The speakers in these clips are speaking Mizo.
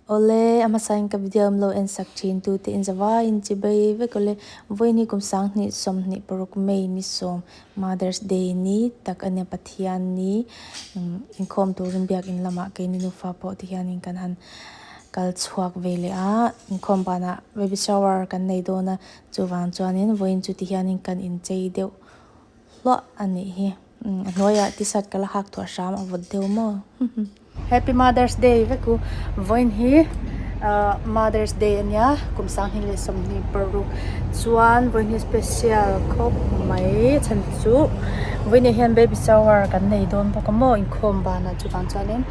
Awle, a hmasain ka video awm lo en sak thin tu te in zavaiin chibei vek awle. Vawiin hi kum 2026 May ni sawm Mother's Day ni tak a nia Pathian ni inkhawm turin biakin lamah keini nufa pawh ti hianin kan han kal chhuak ve leh a, inkhawm banah baby shower kan nei dawn a, chuvang chuanin vawiin chu ti hianin kan inchei deuh hluah a nih hi. A hnuaiah t-shirt ka la hak thuah hram a vawt deuh maw. Happy Mother's Day vek u. Vawiin hi ahh Mother's Day a nia kum 2026 chuan vawiin hi special khawp mai chhan chu vawiinah hian baby shower kan nei dawn bawk a maw inkhawm banah chuvang chuanin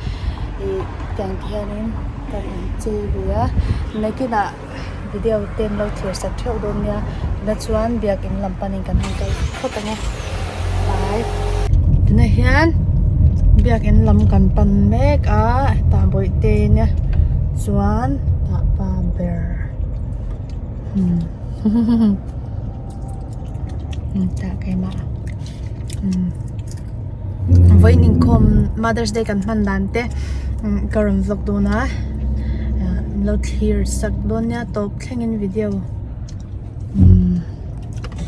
ih tiang te hianin kan inchei ve a nakinah video te an lo thlir sak theuh dawn nia tunah chuan biakin lam panin kan han kal phawt ang e tlai tunah hian biakin lam kan pan mek a hetah bawihte nia chuan tah pa ber umm tah keimah umm vawiin inkhawm mother's day kan hman dan te ka rawn vlog dawn a min lo thlir sak dawn nia tawp thlengin video umm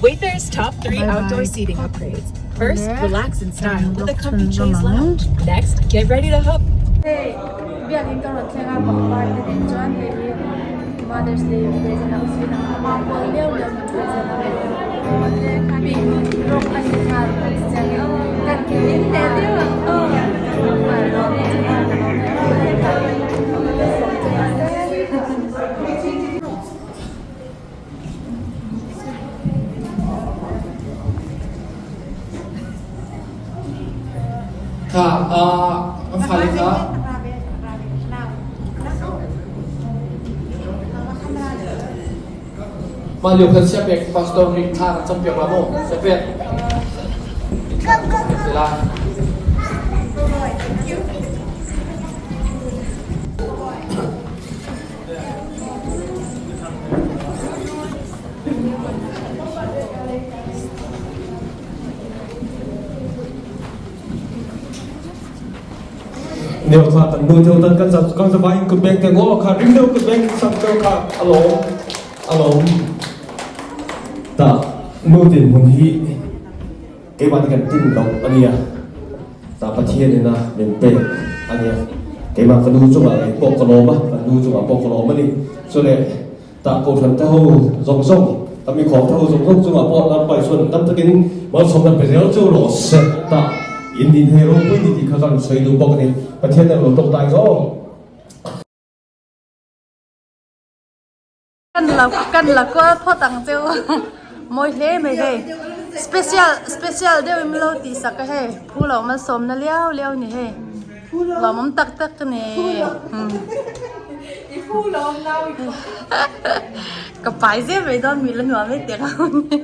Wayfair's top 3 bye outdoor bye seating upgrades. First, awle relax in kan style with vlog a comfy chhunzawm chaise ang. lounge. Next, get ready to hook. Hei biakin ka rawn thleng a pangpar te nen chuan hei hi Mother's Day present a awm a ama pual liau liau min present a pink rawng a ni nghal bawk sia kan in leh deuh ang aw Kha a fale kha mah lio khan siapek pastor nih thla kan campiak la maw siapek thla kan campiak te lai. Neo kha kan nu deuh tan kan kan zavai in kut beng te ngo kha ring deuh kut beng sak deuh kha alawm alawm ta nu din mun hi keimah nih kan tin lo ania ta Pathian in a min pek ania keimah ka nu chungah ngei pawh ka lawm a kan nu chungah pawh ka lawm ani chule Tah kohhran te ho zawng zawng, ka mikhawm te ho zawng zawng chungah pawh Lalpa Isuan tam takin malsawmna pe zel chu rawh se tah in din hei ropui ni tih kha ka rawn sawi duh bawk a ni. Pathian nen lo tawk ta eng aw. Kan la kan la kual phawt ang cheu mawi hle mai hei special special deuh in lo tih sak a hei phu loh malsawmna liau liau ni hei. Lawmawm tak tak ka ni. Ka pai zel mai dawn mi la nuam e tiang ho ni.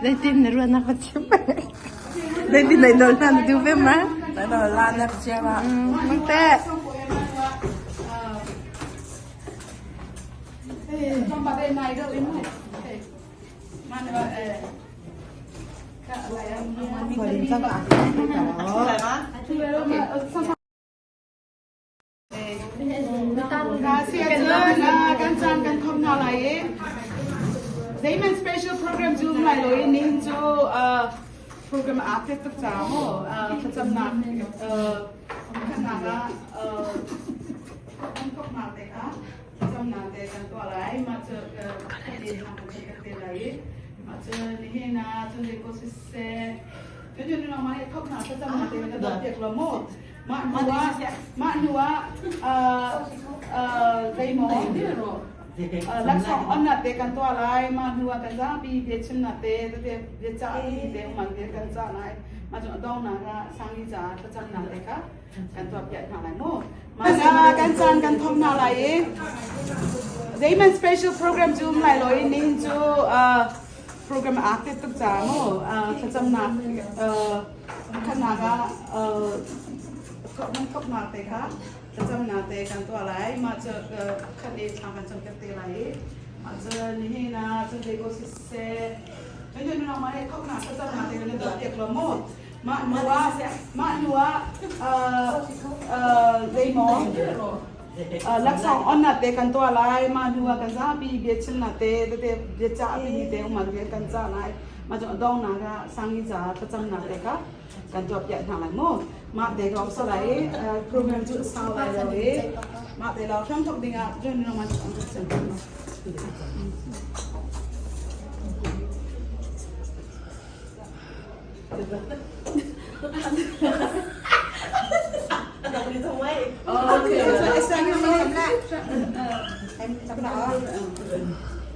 Zeitin na ruahnak ka chim. Zeitin na nawl hna na duh ve ma? Na nawl la na chia ma. Mang te. Kan caan kan khawmh hna lai i zeihmanh special program cu um lai lo i nihin cu program aa pet tuk caah maw thlacamnak khatnak ah kan thawk hna te kha thlacamnak te kan tuah lai. Mah cu kan te lai i mah cu nihin ah cun zei ko siseh cun cun nangmah nih thawk hna thlacamnak te kan tuah piak lo maw? Mah hnuah mah hnuah zeimaw laksawng onnak te kan tuah lai. Mah hnuah kan zapi biachimnak te tete biacah te man te kan cah lai. Mah cu donghnak ah sangi caah thlacamnak te kha kan tuah piak hna lai mu. Mah kan caan kan thawk hna lai i zeihmanh special program cu um lai lo i nihin cu. Program aa tet tuk caah maw thlacamnak khatnak ah nan thawknak te kha thlacamnak te kan tuah lai. Mah cu khat i thla kan campiak te lai i mah cu nihin ah cun zei ko siseh kan nu nangmah he thawknak thlacamnak te kan tuah piak lo maw? Mah hnu ah mah hnu ah zeimaw Laksawng onnak te kan tuah lai. Mah hnu ah kan zapi biachimnak te tete biacah timi te um ah kan cah lai. Mah cu a donghnak ah sangi caah thlacamnak te kha kan tuah piak hna lai mu. Mah te ka um lai i program cu a sau lai lo i mah te lo hram thok ding ah cun nang an kan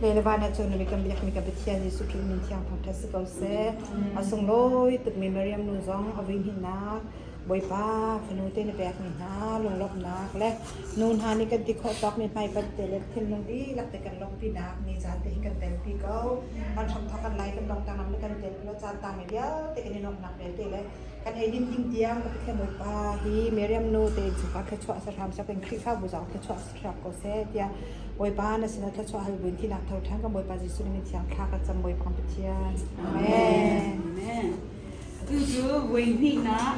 Lelevan ah cun mi kan biakmi kan Pathian Jesuh Khrih min thiang thangṭhat si ko seh. A sunglawi tukmi Miriam nu zong a vui hnihnak Bawipa fanu te na pekmi hna lunglawmhnak le nu hna nih kan ti khawh tawkmi hmaipanh te le thinlung dihlak te kan lawmhpinak ni caan te hi kan telpi ko. Kan hramthawk kan lai kan dongtang ram le kan telpi lo caan tangmi vialte kan i nuamhnak vialte le kan eidin ding tiang ka Pathian Bawipa hi Miriam nu te innchungkhar thluachuah sahram seh kan Khrihfabu zong thluachuah sahram ko seh tiah Bawipa na sinah thluachuah hal buin thinak tho ṭhan kan Bawipa Jesuh min thiang thla ka cam Bawipa kan Pathian. Amen. Amen. Tu cu voi hnihnak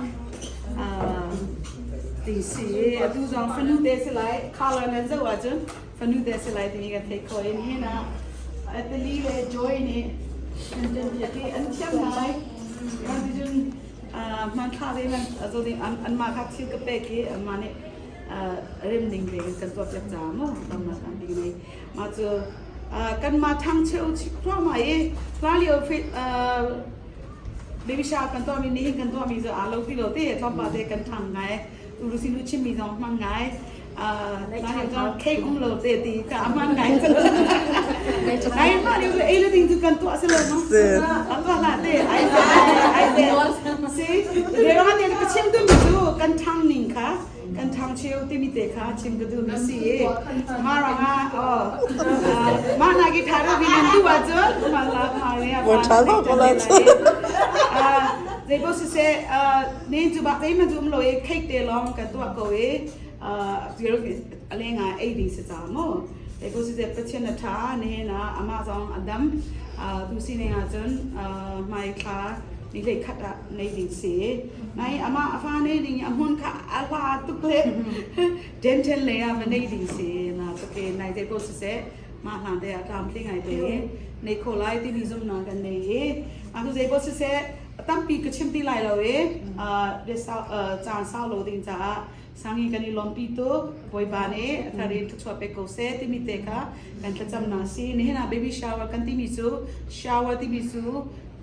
ti si atu zong fanu te si lai color nan zoh ahcun fanu te si lai timi kan theih khawh in hin ah Italy le Joy nih an ṭan i an thiam ngai cun hmanthlak in anmah kha thil ka pek i anmah nih rem ning tein kan tuah piak caah maw tamnak an ti nei mah cu kanmah ṭhangcheu thluahmah i hlan lio baby shower kan tuahmi nihin kan tuahmi cu aa lo ti lo te tlawmpal te kan ṭhang ngai urusi nu chimmi zong hmang ngai cake um lo te ti ka aman ngai nai ma ni ei le ding cu kan tuah se lo no an tuah la te ai ai te si re ra te ka chim tu mi cu kan thang ning kha kan thang cheu ti mi te kha chim ka du mi si ma ra nga o ma na ki thara bi nan tu wa chu ma la ma le Mo tha lo ko la chu. Zei bo si se ne chu ba te ma chu um lo e cake te long kan tuah ko e a lengah ei ding si ca maw te ko si Pathian a ṭha nihin ah amah zong a dam tu sining ahcun hmai thla ni hlei khat ah nei ding si nai amah a fa nei ding a hmun kha a hla tuk le ṭenṭhen lei ah va nei ding si na tuk i nai te ko siseh mah hlan te ah tlamtling ai te nei kho lai timi zumhnak kan nei i atu zei ko siseh tampi ka chim ti lai lo i caan sau lo ding caah Sangi kan i lawmpi tuk. Bawipa nih a thar in thluachuah pek ko seh timi te kha kan thlacamnak si. Nihin ah baby shower kan timi cu shower timi cu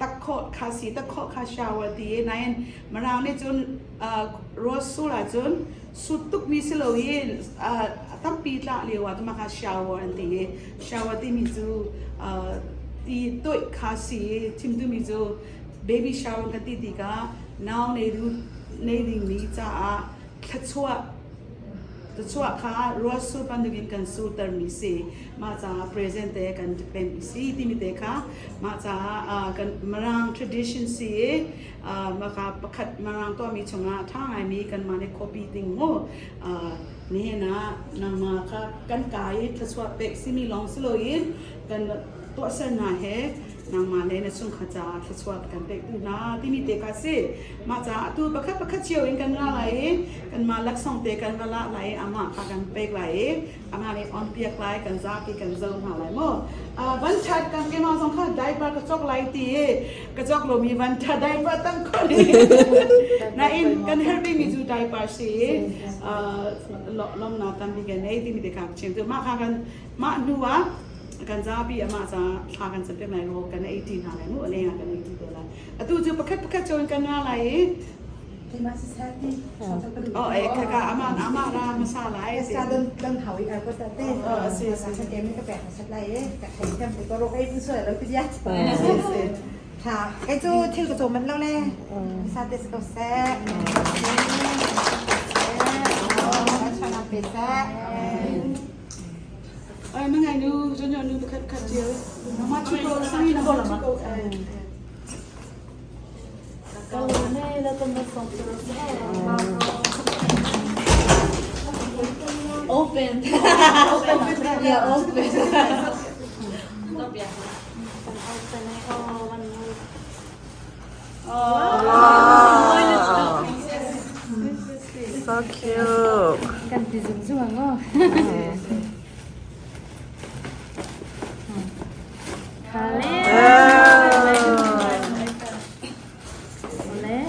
takkhawh kha si takkhawh kha shower ti i nain Mirang nih cun rose sul ahcun sut tukmi si lo i tampi tlah lio ah mah kha shower an ti i shower timi cu ti toih kha si i chim duhmi cu baby shower kan ti tikah nau nei nei dingmi caah thluachuah thluachuah kha ruahsur bantukin kan surtermi si. Mah caah present te kan pemmi si timi te kha mah caah kan Mirang tradition si i maka pakhat Mirang tuahmi chungah ṭha ngaimi kanmah nih copy ding mu nihin ah nangmah kha kan kai i thluachuah pek simi lawng si loin kan tuahsernak he nangmah le na chungkhar caah thluachuah kan pek duh hna timi te kha si. Mah caah atu pakhat pakhat cio in kan ra lai i kanmah laksawng te kan va lah lai i amah kha kan pek lai i amah nih on piak lai kan zapi kan zo hna lai mu. Van ṭhat kan keimah zong kha diaper ka cawk lai ti i ka cawk lomi van ṭhat diaper tam khon nain kan herh bikmi cu diaper si i lawmnak tampi kan nei timi te kha ka chim. Mah kha kan mah hnu ah kan zapi amah ca thla kan cam piak lai rawl kan ei ṭi hna lai mu a leng ah kan ei ṭi te lai atu cu pakhat pakhat cio in kan ra lai i oh e kaka ama ama ra masa lai sa don don hau i ko ta te si si ke mi ka pe sat lai e ka thai tham te ko ro ei bu so lo ti dia tha kai chu thil ka cho man lo le sa te ko se cha na pe se. Ai mangai nu jonyo nu pakhat khat cio. Ma chu ko sangi na ma chu ko. Open. Yeah, open. So cute. Kan ti zung zung ang oh. Kale. Boleh.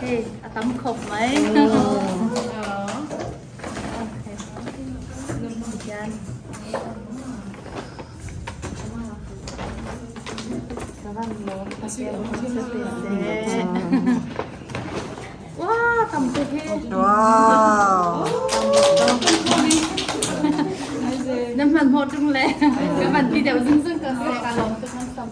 Hey, a tam khop mai. Wow, tam te he. Wow. Nam man mo tung le. Ka van ti deuh zung zung ka se ka lom tuk man sam.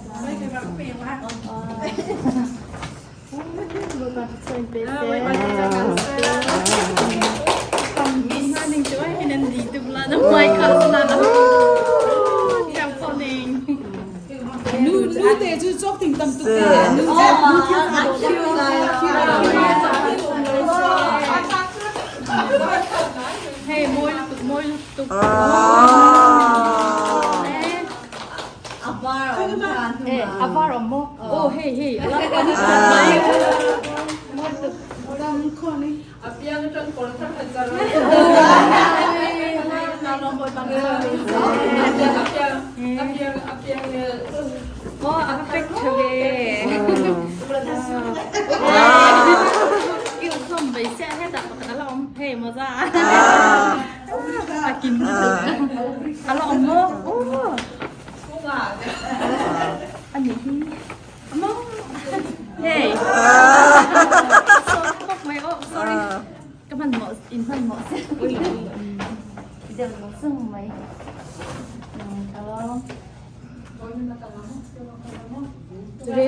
Nu nu te chu chok ting tam tuk te nu te nu thil Hey, moi tuk moi tuk. Eh, avar om mo. Oh, hey hey. Ala moi tuk. Tam kho ni. Oh, apek chave. Yêu không bị sẽ hết ạ, mà là ông hey mà ra. À kim được. À là ông mô. Ô. Anh nhỉ. Mô. Hey. Sorry, oh, sorry. Các bạn mỏ in phần mỏ sẽ. Giờ nó sưng mấy. Hello.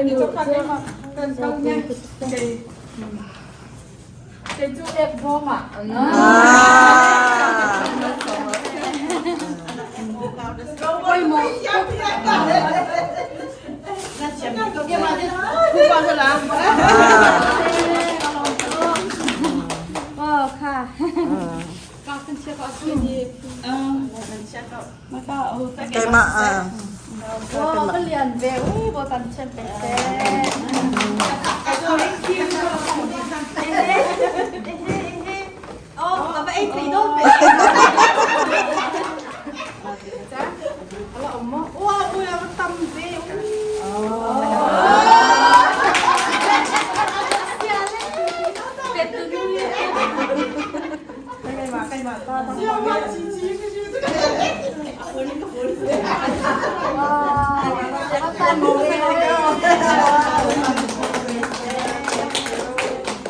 Ni chok khat ma kan kal ne. Ke chu ek bo ma. Ôi mô. Wow, kha. Ka kan chia ka su ni. Ma ka oh ta ไก่มาอ่ะ Wow, cái liền về u bộ tần chân bé bé. Oh, apa eh tidur be. Ala om mo. Wow, ui la tam ve.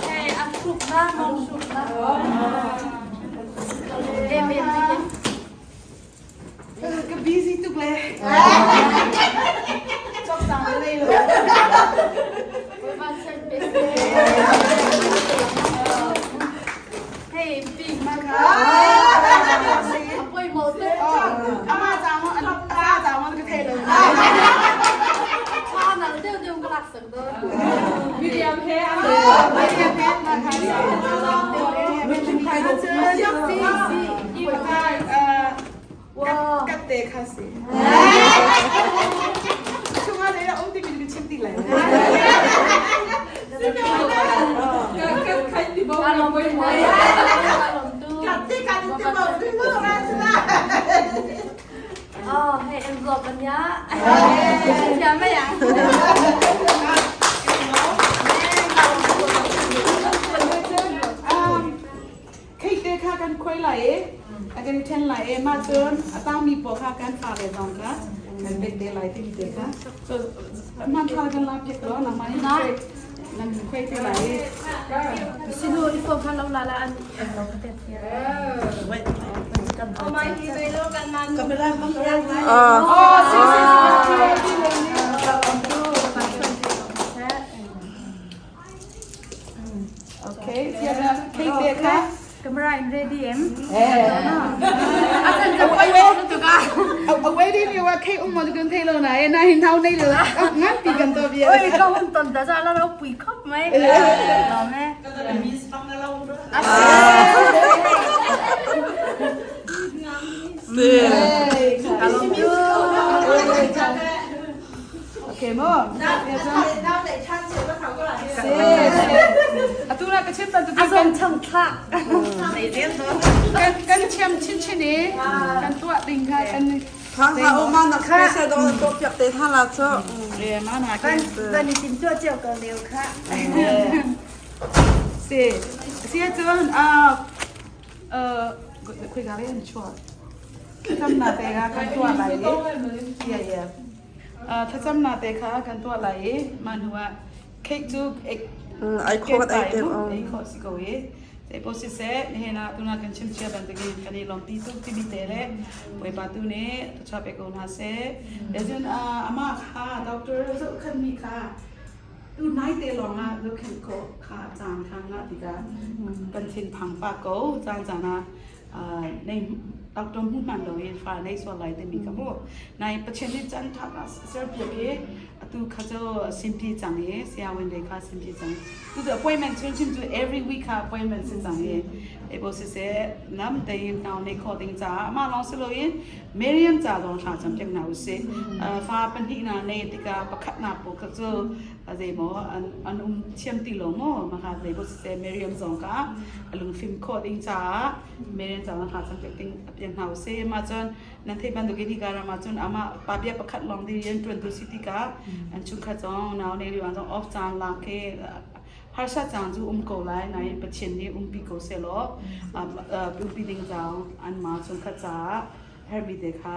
Hey, ăn sụp na, ngon sụp na. Em em em. Ka busy tuk le. Chok sang le le. Hey, big man. Apoi mo tu. Ama cha mo an sa cha mo ka thei lo. Cha na deu deu ka lak sak do. Miriam he ama. Miriam he ma kha. Si si. Wow. กัดเตะคาสิช่วงนี้เราอุ้มที่มีชิมตีเลย Alom tu. Alom tu. กัดที่กัดที่บอกที่เมื่อไรสินะ Oh, hey, em vlog ban nhá. Chào mấy ạ. เคยเตะข้ากันคุยไหลอากันเทนไหลมาเจนอาตามีปอข้ากันฟาเลยจองค่ะกันเป็นเตะไหลที่มีเตะค่ะ so มันข้ากันลาเพียกแล้วนะมันนี่นั่นคุยเตะไหล Sino ifo kan lo la la an em lo ka tet ya. Oh my hi ve lo kan man. อ่า อ๋อสิสิสิ Cake te kha. Camera in ready em? A wedding ni wa cake um mo kan thei lo na e na hin thau nei lo ngan pi kan to bia. Oi ka hun ton da za la ro pui khop mai. Lo me. Okay mo. Atu na ka chim ban tu Azom chang thla. Kan kan chiam chin chin e kan tua ding kha kan Thang ha o ma nak special do to piak te tha la cho. E ma na kan Kan ni tim chua cheu ka leu kha. Se se chun a khoi ga le an chua. Tham na te ga kan tua lai le. Yeah yeah. Thacham na te kha kan tua lai man huwa cake chu ek Ai kho kat ai te. Ai kho si ko e. Se po si se he na tu na kan chim chia ban te ki kan i lom pi tu ti bi te le poi pa tu ne tu cha pe ko na se le jun ama kha doctor zo khan mi kha tu nai te long a zo khan ko kha chan kha nga ti ka kan thin phang pa ko chan chan na nei doctor mu man lo in fa nei so lai te mi ka mo nai pachin ni chan tha ka ser pi ke atu kha cho simply chang e sia wen de kha simply chang tu the appointment chun chim chu every week kha appointment si chang e e bo si se nam te in town nei kho ding cha ama long se lo in Miriam cha dong tha cham pek na u se fa pan hi na nei tika pakhat na po kha chu zei mo an an um thiam ti lo mo ma kha zei bo se Miriam zong ka lung phim kho ding cha Miriam cha kha cham pek ding apian hau se ma chon nan thei ban du ki ka ma chon ama pa bia pakhat long di rian tuan tu city ka an chung kha chong naw ne ri wang chong off chan la ke harsa chang chu um ko lai nai Pathian nih umpi ko se law umpi ding chang an ma chung kha cha hermi te kha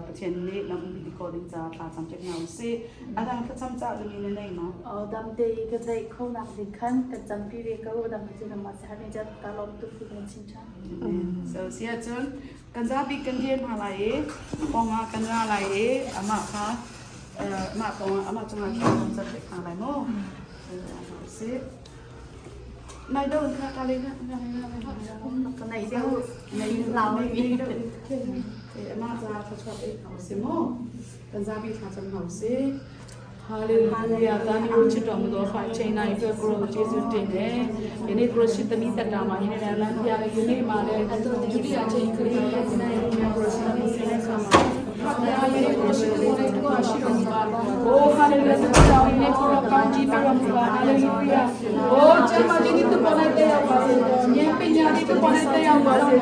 Pathian nih lam umpi di ko ding cha thla cham chek na usih adang thlacam cha ding in nei ma. Dam te ka zai kho nak ding khan kan campi ve ko dam cu na ma sa ni jat ka lom tu fu kan chin cha. So sia cun kan zapi kan dir hna lai i pongah kan ra lai i amah kha mah pongah amah cungah khin kan cat ve hna lai mu. Nai do kha ka le na na na na ka nei deuh nei lau mi amah ca thluachuah pe hna usih mu. Kan zapi thla cam hna usih. Hallelujah. Tani ro chi tong do fa China i pe kro Jesu tin ne. Yene kro shi tani ta ta ma yene na lan ya yene ma le Julia che kri kro shi tani se sa ma. Yene kro shi tani ko shi ro ba. Oh hallelujah. Sa ta yene kro ka ji pe ro ba. Hallelujah. Oh chama ji ni tu panai te ya ba se. Nye pe nya ni tu panai te ya ba se.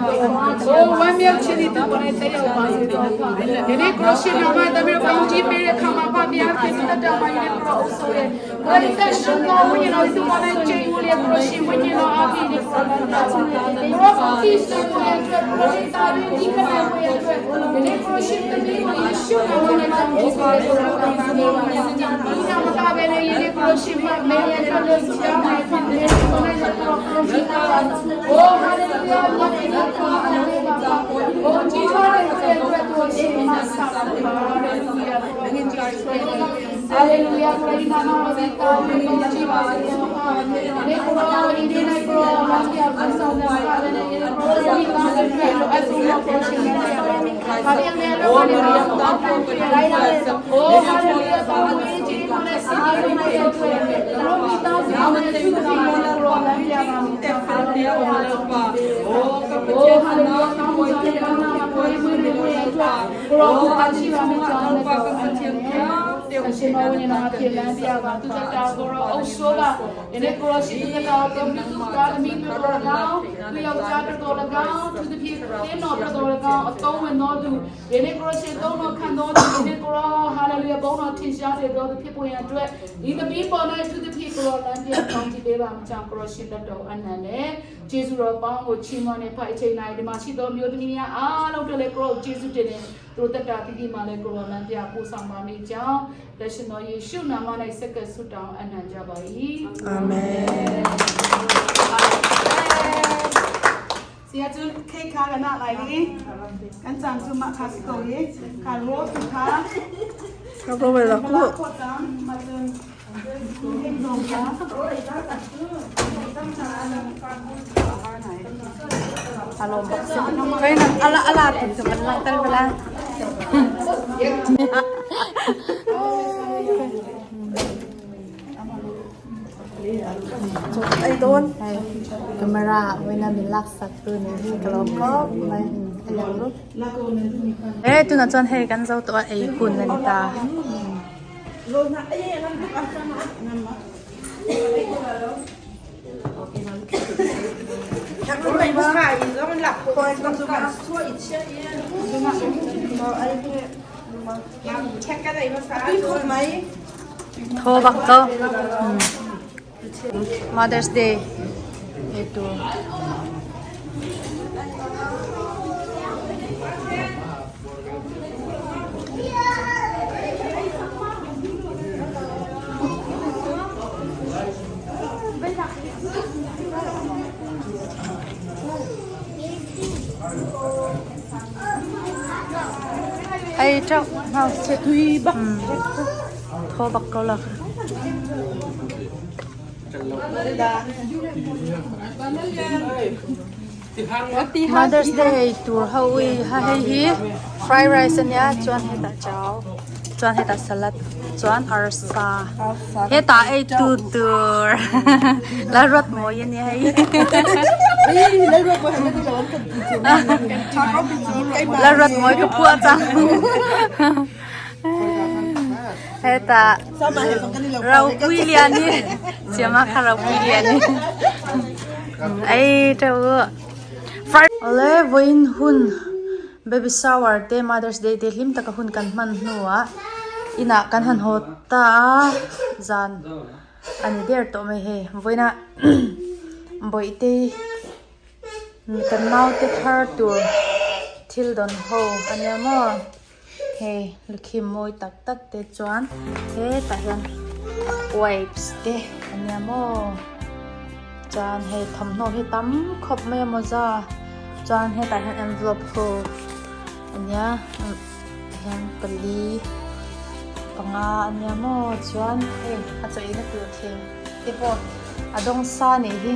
Oh wan miao chi ni tu panai te ya ba se. Yene kro shi na ma ta mi ro ka ji pe kha ma pa bia ke tu ta ma yene kro o so ye. 我的神啊，我你老是我来追我的不是我你老阿弟的，我放弃是我也追，我是大人你看来我也追，你不是的你我也修了我也讲不出来，你让我大白的也不是我没也看了家没看没我那个哦，哈利路亚，我的我记错了，这个多西马萨，哈利路亚。Hallelujah. ကျေးဇူးတော်ပေါင်းကိုချီးမွမ်းနေဖိုက်ချိန်တိုင်းဒီမှာရှိသောမျိုးသမီးများအားလုံးတို့လည်းကိုရောကျေးဇူးတင်တယ်သူတို့တက်တာတိတိမှလည်းကိုရောလမ်းပြပို့ဆောင်ပါမိကြောင်းလက်ရှင်တော်ယေရှုနာမ၌ဆက်ကဆုတောင်းအနံ့ကြပါ၏အာမင် ဆရာကျွန်းခေခါကနာလိုက်လေကန်ချန်စုမခါစကိုရေခါရိုးစုခါ ခါတော့ပဲလားကို ခေါ်တမ်မကျွန်း Camera vawiina min laksak tu nih hi ka lawm khawp mai a lang lup. E tunah chuan hei kan zo tawh a ei hun a ni ta. Thaw bak ko. Mother's Day itu. Ai chau hau tui bak thaw bak ko la. Mother's Day ei tur ho i ha hei hi fried rice ania chuan hetah chau chuan hetah salad chuan arsa hetah ei tu tur lalruat mawi ania hei lalruat mawi ka phuah chang hetah ropui lian hi chiama kha ropui lian hi ei teuh awle vawiin hun baby shower te mother's day te hlim taka hun kan hman hnuah inah kan han haw ta a zan a ni der tawh mai hei vawiinah bawihte kan naute thar tur thil dawn ho ania maw. Hei lukhim mawi tak tak te chuan hetah hian wipes te a nia maw chuan hei thawmhnaw hi tam khawp mai a mawza chuan hetah hian envelope ho a nia hian pali panga a nia maw chuan hei a chaw eina tur thing te pawh a dawng sa a nih hi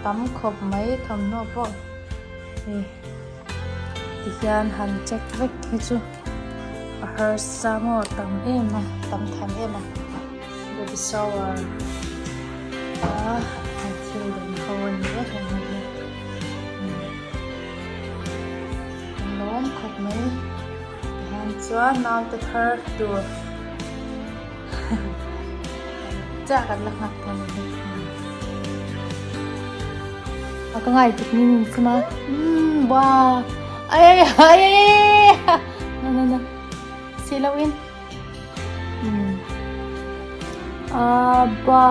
tam khawp mai thawmhnaw pawh hei. Tihian han check vek hi chu a harsa maw tam em a tam tham em a baby shower a thil dang ho a ni vek ang hei hi a lawm khawp mai tihian chuan naute thar tur chiah kan la nghak ta ni hi a ka ngai tuk ni ni chuma um wa ai ai ai ai na na na si lo in um aba.